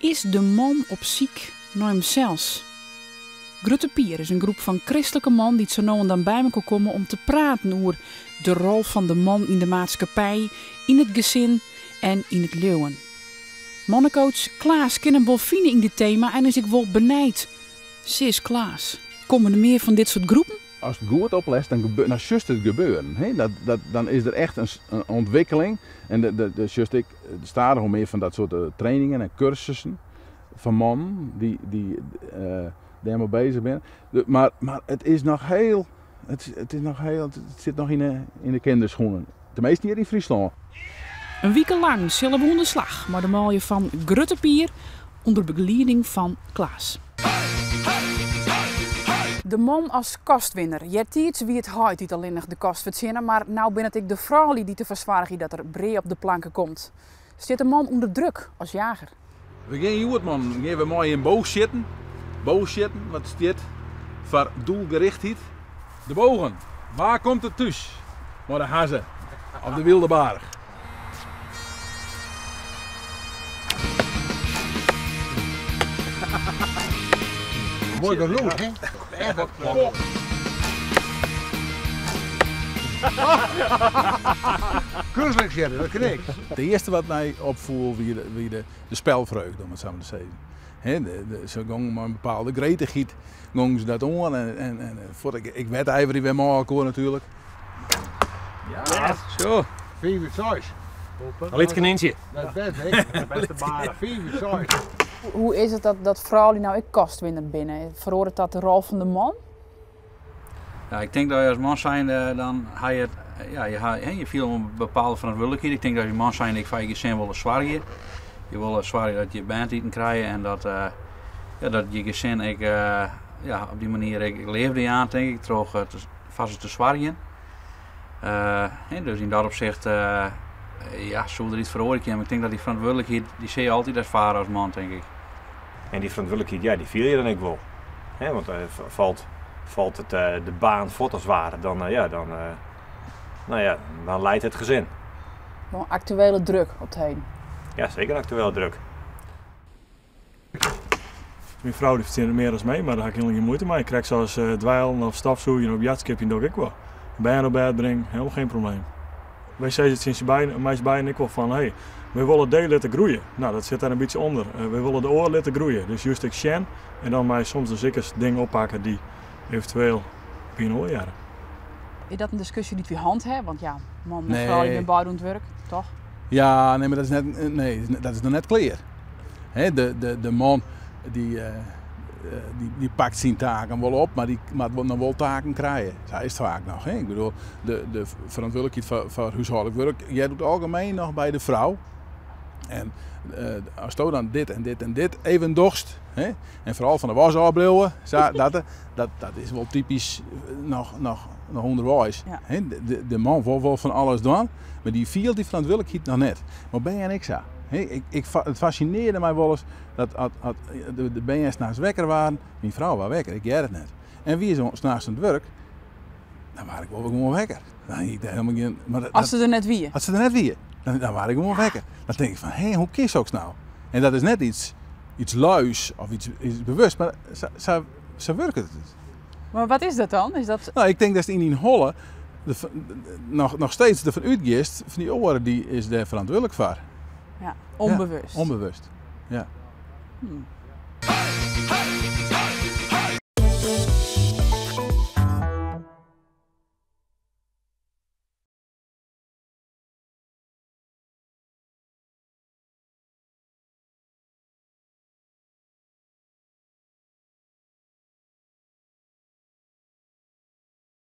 Is de man op syk nei himsels? Grutte Pier is in groep fan kristlike mannen dy't sa no en dan by mekoar komme om te praten oer de rol fan de man yn de maatskippij, yn it gesin en yn it leauwen. Mannecoach Klaas kin him wol fine yn dit tema en is ek wol benijd. Sis Klaas, komme der mear fan dit soart groepen? Ast goed oplest, dan, dan sjochst it gebeuren. Hè? Dan is der echt in ûntwikkeling. En de sjochst ek stadichoan mear fan dat soart trainingen en kursussen fan mannen dy't dêrmei beuzich binne. Mar it is noch hiel, it is noch hiel, it sit noch yn de kinderschoenen. Teminsten hjir yn Fryslân. In wike lang sille we oan de slach mei de manlju fan Grutte Pier ûnder begelieding fan Klaas. De man as kostwinner. Eartiids wie it heit dy't allinnich de kost fertsjinne, mar no binne it ek de froulju dy't derfoar soargje dat der brea op de planke komt. Stiet de man ûnder druk as jager? We gean hjoed, man, gean we mei in boogsjitten. Boogsjitten, wat stiet foar doelgerichtheid. De bogen, wa komt der thús mei de hazze of de wylde baarch? Moai gelûd, hè? Echt wat klok. Kúslik sitte, dat kin ik. It earste wat my opfoel wie de spelfreugde, om it sa mar te sizzen. Se gongen mei in bepaalde gretichheid gongen se dat oan en fuort, ik wediverje wer mei elkoar natuerlik. Ja, zo. 5 út 6. In lyts kenintsje. Dat is bêst, hè? Bêste baarch. 5 út 6. Hoe is it dat froulju no ek kostwinner binne? Feroaret dat de rol fan de man? Ja, ik tink dat je as man zijnde dan ha je het, ja, je ha, je fiele in bepaalde ferantwurdlikheid. Ik tink dat je man zijnde ek foar je gesin wolle soargje. Je wolle soargje dat je bern te iten krije en dat, ja, dat je gesin ek, ja, op dy manier ek leafde jaan, tink ik, troch foar se te soargjen. Dus yn dat opsicht, ja, soe der yts feroarje kinne. Mar ik tink dat dy ferantwurdlikheid, dy sil je altyd erfare as man, tink ik. En dy ferantwurdlikheid, ja, dy fiel je dan ek wol. Hè, want falt, falt it, de baan fuort as it ware, dan, ja, dan, no ja, dan lijdt it gezin. Wol aktuele druk op 't heden. Ja, seker aktuele druk. Myn frou dy fertsjinnet mear as my, mar dêr ha ik hielendal gjin muoite mei. Krekt sa as dweilen of stofsûgjen of boadskipjen doch ik ek wol. Bern op bêd bringen, helemaal geen probleem. Wy sizze tsjin syn beiden, mei syn beiden ek wol fan, hey, wy wolle dy litte groeie. No, dat sit dêr in bytsje ûnder. Wy wolle de oar litte groeie. Dus just ek sjen en dan mei soms dus ek ris dingen oppakke dy't eventueel by in oar hearre. Is dat in diskusje dy't wy hân ha? Want ja, man en frou binne beide oan it wurk, toch? Ja, nee, mar dat is net, nee, dat is noch net klear. De man dy pakt syn taken wol op, mar dy moat noch wol taken krije. Sa is it faak noch. Ik bedoel, de ferantwurdlikheid foar húshâldlik wurk heart oer it algemien noch by de frou. En asto dan dit en dit en dit even dochst, en foaral fan de was ôfbliuwe, dat is wol typysk noch ûnderweis. De man wol wol fan alles dwaan, mar dy fielt dy ferantwurdlikheid noch net. Mar bern ek sa. It fassinearde my wolris dat at de bern nachts wekker waarden, myn frou waard wekker, ik hearde it net. En wie se nachts oan it wurk, dan waard ik wol gewoan wekker. Dan hie ik dêr helemaal gjin, mar dat, As se der net wie? As se der net wie, dan waard ik gewoan wekker. Dan tink ik fan, hé, hoe kin soks no? En dat is net iets luis of iets bewust, mar sa wurket it. Mar wat is dat dan? Is dat... No, ik tink datst yn dyn holle noch steeds derfan útgiest fan dy oare dy is dêr ferantwurdlik foar. Ja, onbewust. Ja, onbewust, ja.